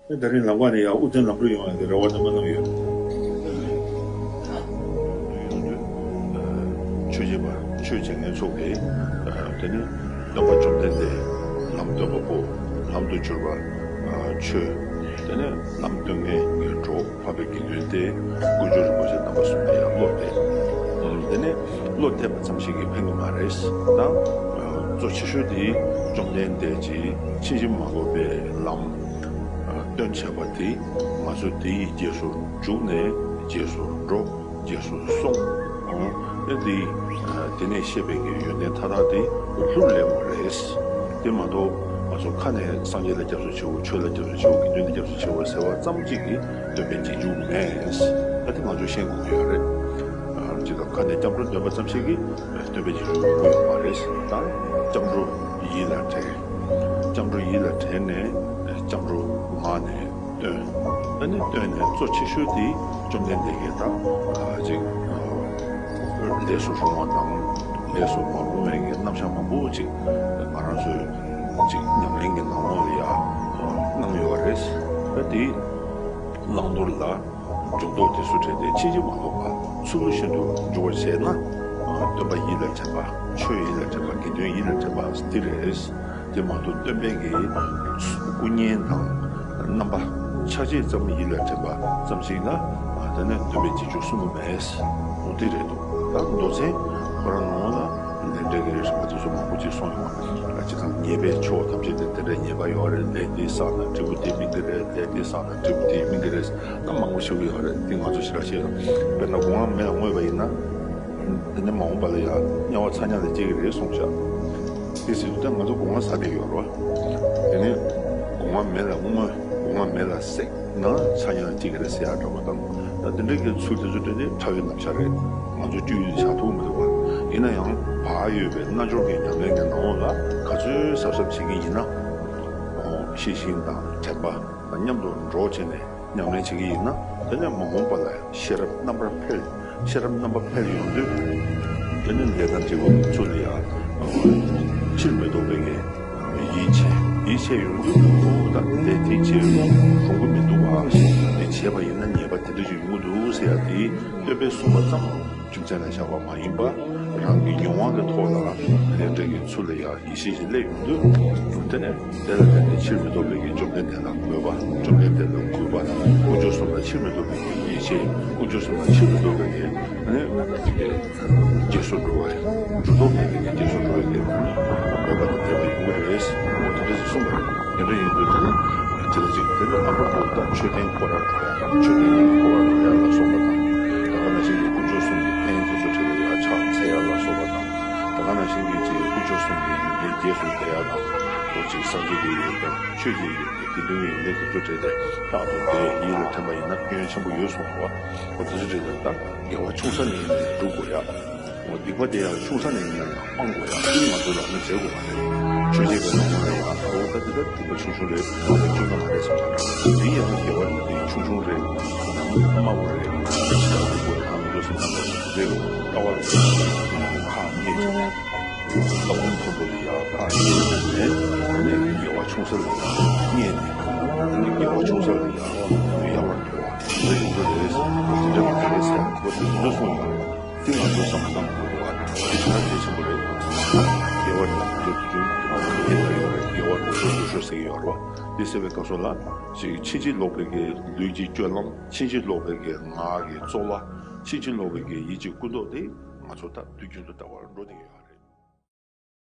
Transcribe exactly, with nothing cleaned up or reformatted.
ད་རིང་ལམ་ཁ་ནས་ཡང་དབུ་རྟེན་ལམ་འགྲོ་ཡོང་ཡག་གི་རེ་བ་རྣམ་པ་གནང་ཡོད། ཆོས་བྱེད་པ་ཆོས་བྱེད་མཁན་ཚོ་གིས་དེ་ནི་སྟོན་པ་བཅོམ་ལྡན་འདས་ལམ་སྟོན་པ་པོ་ལམ་དུ་གྱུར་པ་ཆོས་དེ་ནི་ལམ་སྟོན་མཁན་གྱི་གྲོགས། འཕགས་པའི་དགེ་འདུན་ཏེ་དཀོན་མཆོག་རིན་པོ་ཆེ་རྣམ་པ་གསུམ་ལ་ཡང་བློ་གཏད། དེ་ནས་བློ་གཏད་པ་ཙམ་ཞིག་གིས་ཕན་གྱི་མ་རེད། ད་གཙོ་ཆེ་ཤོས་དེ་བཅོམ་ལྡན་འདས་ཀྱིས་ཕྱིན་ཅི་མ་ལོག་པའི་ལམ་སྟོན་བྱས་པ་དེ་ང་ཚོ་དེའི་རྗེས་སུ་འཇུག་ནས་རྗེས་སུ་འགྲོ། རྗེས་སུ་སོང་། ཨེ་དེ་དེ་ནས་བཤད་པའི་གི་ཡོན་ཏན་མཐའ་དག་དེ་ལྷུར་ལེན་དགོས་རེད། དེ་མ་གཏོགས་ང་ཚོ་ཁ་ནས་སངས་རྒྱས་ལ་སྐྱབས་སུ་མཆིའོ། ཆོས་ལ་སྐྱབས་སུ་མཆིའོ། དགེ་འདུན་ལ་སྐྱབས་སུ་མཆིའོ་ཟེར་བ་ཙམ་གཅིག་གིས་སྟོན་པའི་རྗེས་འཇུག་མེད། ད་དེ་ང་ཚོས་ཤེས་དགོས་ཀྱི་ཡོད་རེད། ཨ་ཅི་ད་ཁ་ནས་སྐྱབས་འགྲོ་འདོན་པ་ཙམ་ཞིག་གིས་སྟོན་པའི་རྗེས་འཇུག་ཡོང་གི་ཡོད་མ་རེད། ད་སྐྱབས་འགྲོ་ཡིད་ལ་དྲན། སྐྱབས་འགྲོ་ཡིད་ལ་དྲན་ནས་སྐྱབས་འགྲོ་ངག་ནས་སྟོན། ཨ་ནི་སྟོན་ནས་གཙོ་ཆེ་ཤོས་དེ་བཅོམ་ལྡན་འདས་ཀྱིས་ད་ཅིག་ལས་སུ་རུང་བ་དང་ལས་སུ་མ་རུང་བའི་གི་རྣམ་གཞག་མང་པོ་ཅིག་ང་རང་ཚོའི་ཅིག་ཉམས་ལེན་གྱི་ནང་ལོགས་ལ་ཡང་གནང་ཡོད་རེད། ད་དེ་བླང་དོར་ལ་འཇུག་ལྡོག་དེ་ཚོ་བྲལ་ཏེ་ཕྱིན་ཅི་མ་ལོག་པ་ཚུལ་བཞིན་དུ་འཇུག་པར་བྱས་ན། སྟོན་པ་ཡིད་ལ་དྲན་པ། ཆོས་ཡིད་ལ་དྲན་པ། དགེ་འདུན་ཡིད་ལ་དྲན་པ་འདི་རེད། དེ་མ་གཏོགས་སྟོན་པའི་གི་སྐུ་བརྙན་དང་རྣམ་པ་ཆ་བྱད་ཙམ་ཡིད་ལ་དྲན་པ་ཙམ་ཞིག་ལ་དེ་ནི་སྟོན་པའི་རྗེས་འཇུག་གསུང་གི་མེད། འོ་དེ་རེད་འདུག་ད་མདོ་ཚན་ཁོ་རང་ནང་ལ་ལས་འབྲས་ཀྱི་རིགས་པ་དེ་ཚོ་མང་པོ་ཅིག་གསུངས་ཡོང་བ། ཅི་དང་ཉེས་པའི་ཕྱོགས་ཐམས་ཅད་དེ་དེ་འདྲའི་ཉེས་པ་ཡོད་རེད། ལས་འདི་བསགས་ན་འབྲས་བུ་དེ་སྨིན་གྱི་རེད། ལས་འདི་བསགས་ན་འབྲས་བུ་དེ་སྨིན་གྱི་རེད། ད་མང་པོ་ཞིག་ཡོད་རེད། འདི་ང་ཚོ་ཞེ་དྲག་ཤེས་དང་། དཔེར་ན་སྒོ་ང་མེ་ལ་བརྔོས་པ་ཡིན་ན། དེ་ནས་མ་འོངས་པ་ལ་ཡང་དམྱལ་བ་ཚ་དམྱལ་ལ་སྐྱེ་གི་རེད་གསུངས་ཤག་དེ་ཟེར་དུས་ད་ང་ཚོ་སྒོ་ང་ཟ་བསྡད་ཡོད་རེད་བ། དེ་ནས་སྒོ་ང་མེ་ལ་བརྔོས། སྒོ་ང་མེ་ལ་བསྲེགས་ན་ཚ་དམྱལ་ལ་སྐྱེ་གི་རེད་ཟེར་ཡག་འདྲ་པོ་དང་། ད་དེ་འདྲའི་གི་ཚུལ་དེ་ཚོ་སྤྲད་དེ་ཕྲ་བའི་རྣམ་གཞག་རེད། ང་ཚོ་སྤྲོད་ཡུལ་དུ་བཞག་ཐུབ་མི་འདུག་བ། ཡིན་ན་ཡང་བག་ཡོད་པའི་རྣལ་འབྱོར་གྱི་ཉམས་ལེན་གྱི་ནང་ལ་ག་ཚོད་གཟབ་གཟབ་བྱེད་ཀྱི་ཡིན་ན། ཤེས་བཞིན་དང་དྲན་པ་དང་མཉམ་དུ་འགྲོགས་བྱས་ནས་ཉམས་ལེན་བྱེད་ཀྱི་ཡིན་ན། དེ་ནས་མ་འོངས་པ་ལ་ཤེས་རབ་རྣམ་པར་འཕེལ། ཤེས་རབ་རྣམ་པར་འཕེལ་ཡོང་དུས། དེ་ནས་ལས་དང་འབྲས་བུ་ཚུ་ལ་ཡང་ཕྱིར་མི་ལྡོག་པའི་གི་ཡིད་ཆེས། ཡིད་ཆེས་ཡོང་དུས་ཨོ་ད་ལས་དེ་བྱས་རུང་གི་མི་འདུག་བ། དེ་བྱས་པ་ཡིན་ན་ཉེས་པ་དེ་འདྲ་ཞིག་ཡོང་གི་འདུག་ཟེར་ཡ་དེ་སྟོན་པས་གསུངས་པ་ཙམ་རྒྱུ་མཚན་ལ་བཞག་པ་མ་ཡིན་པ། རང་གི་མྱོང་བ་གི་ཐོག་ལ་ལས་འབྲས་ཀྱི་ཚུལ་ལ་ཡང་ཡིད་ཆེས་ཤིག་སླེབས་ཡོང་དུས། དེ་ནས་དེ་ལ་བརྟེན་ནས་ཕྱིར་མི་ལྡོག་པའི་གི་བཅོམ་ལྡན་འདས་ལ་མོས་པ། བཅོམ་ལྡན་འདས་ལ་གུས་པ། དཀོན་མཆོག་གསུམ་ལ་ཕྱིར་མི་ལྡོག་པའི་གི་ཡིད་ཆེས། དཀོན་མཆོག་གསུམ་ལ་ཕྱིར་མི་ལྡོག་པའི་གི་ཨ་ནི་རྗེས་སུ་འགྲོ་བ། འགྲོ་ལྡོག་མེད་པའི་གི་རྗེས་སུ་འགྲོ་བའི་གི་མོས་པ་དང་ལྡན་པ་ཡོང་གི་རེད། འོ་དེ་འདྲ་ཞིག་གསུངས་པ་རེད། དེ་འདྲ་ཡིན་དུས་དེ་ནི་དེ་ལ་ཅིག་དེ་ནི་ལྷག་པར་དུ་ད་མཆོད་རྟེན་སྐོར་ར་འགྲོ་ཡ་དང་མཆོད་རྟེན་གྱི་སྐོར་ར་འགྲོ་ཡ་ལ་སོགས་པ་དང་། ད་ག་ནང་བཞིན་གྱི་དཀོན་མཆོག་གསུམ་གྱི་རྟེན་དེ་ཚོ་གྲས་ལ་ཡར་ཕྱག་འཚལ་ཡ་ལ་སོགས་པ་དང་། ད་ག་ནང་བཞིན་གྱི་ཅིག་དཀོན་མཆོག་གསུམ་གྱི་ཡོན་ཏན་རྗེས་སུ་བཟུང་ཡ་དང་། འོ་ཅིག་སངས་རྒྱས་ཀྱི་ཡོན་ཏན་ཆོས་ཀྱི་ཡོན་ཏན་དགེ་འདུན་གྱི་ཡོན་ཏན་དེ་ཚོ་གྲས་དེ་རྟག་ཏུ་དེ་ཡིད་ལ་དྲན་པ་ཡིན་ན་ཕན་ཡོན་ཆེན་པོ་ཡོད་གསུངས་པ། འོ་དེ་ཚོ་གྲས་དེ་ད་དགེ་བ་ཆུང་ས་ནས་ཡིན་ནའི་སྒྲུབ་དགོས་ཡ། འོ་སྡིག་པ་དེ་ཡང་ཆུང་ས་ནས་ཡིན་ན་ཡང་སྤང་དགོས་ཡ། དེ་ང་ཚོ་ལ་ནི་བྱེད་དགོས་པ་རེད། ཆོས་བྱེད་པའི་ནང་ལ་ཡང་འོ་ད་དེ་ད་སྡིག་པ་ཆུང་ཆུང་རེད། ད་ཆུང་ས་མ་རེད་བསམ་ས་འདྲ། དེ་ཡང་དགེ་བ་དེ་ཆུང་ཆུང་རེད། དམའ་བོ་རེད། ཇི་ལྟར་སྡུག་པོ་དང་འགྲོ་སེམས་དང་རེད། ལྟ་བ་ལ་ཁག་ཉེས་བྱས་ནས། ལྟ་སྒོམ་མཐོན་པོ་ལ་ཡང་ཁག་ཉེས་བྱས་ནས། དེ་ནས་དགེ་བ་ཆུང་ས་ལ་ཡང་ཉེས་ནས། དེ་ནས་དགེ་བ་ཆུང་ས་ལ་ཡང་ཡལ་བར་འགྲོ་བ་དེ་འདྲ་ཡོང་གི་རེད། དེ་འདྲ་མ་རེད་ཟེར་ཡ་དེ་འདྲ་གསུངས་ཡོང་། དེ་ང་ཚོ་བསམ་བློ་བཏང་དགོས་པ་དེ་ཆ་གལ་ཆེན་པོ་རེད། དགེ་བ་ནི་ང་ཚོ་དུས་རྒྱུན་དུ་ཡིད་ལ་ཡོད་རེད། དགེ་བ་ནི་ང་ཚོ་འགྲོ་ཤོག་ཟེར་གྱི་ཡོད་རེད་བ། འདི་ཟེར་བའི་སྐབས་སུ་ལ་ཅིག་ཕྱིན་ཅི་ལོག་པའི་གི་ལུས་ཀྱི་སྤྱོད་ལམ། ཕྱིན་ཅི་ལོག་པའི་གི་ངག་གི་རྩོལ་བ། ཕྱིན་ཅི་ལོག་པའི་གི་ཡིད་ཀྱི་ཀུན་རྟོག་དེ་ང་ཚོ་ད་དུས་རྒྱུན་དུ་ལྟ་བར་འགྲོ་བསྡད་ཡོད་རེད།